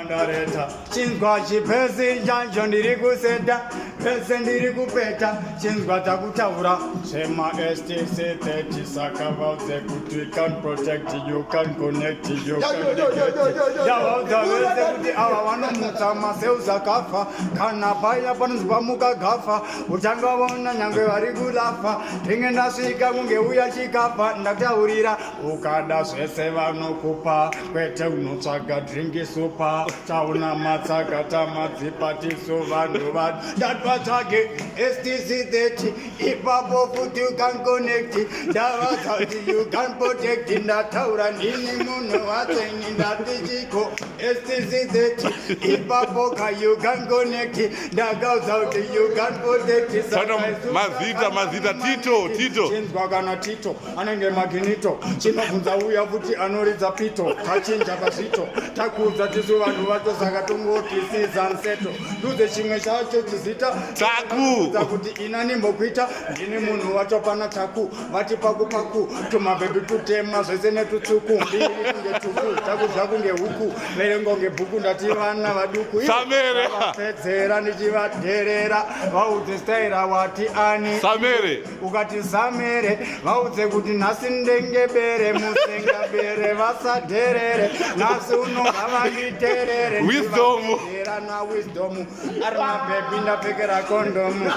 Ndareta chinzwa chipesi chancho ndiri kuseta pese ndiri kupeta chinzwa takutaura zvema STC 30 saka vaudze kuti you can protect, you can connect, you can ndavaudza vese kuti ava vanomutsa maseu zakafa kana paya panonzi pamuka gafa uchangavaona nyangwe vari kulafa ndinge ndasvika kunge uya chikafa ndakutaurira ukada zvese vanokupa kwete unotsvaga drink super tauna matsaka tamadzipa tisu vanhu vanhu ndativatsvage STC 30 ipapo futi you can connect ndavadza kuti you can protect ndataura ndini munhu watseni ndati chiko STC 30 ipapo ka you can connect ndakaudza kuti you can protect. Tano mazita, mazita, Tito, Tito. Chinzwa kana Tito anenge maginito chinobvunza uya futi anoridza pito tachinja pazvito takuudza tisu vanhu vacho saka tongoti sizanseto ndudze chimwe chacho chizita. Taku. Udza kuti ina nimbokuita ndini munhu wacho pana taku vati paku paku tumabhebhi tutema zvese netutsuku mbiri kunge tuku takudya kunge huku verengo ngebhuku ndati vana vaduku. Samere. Vapedzera ndichivadherera vaudze staira wati ani. Samere. Ukati samere vaudze kuti nhasi ndenge bere musenga bere vasadherere nhasi unobva vanditerere. Wisdom. Na Wisdom ari mabhebhi ndapfekera kondomu.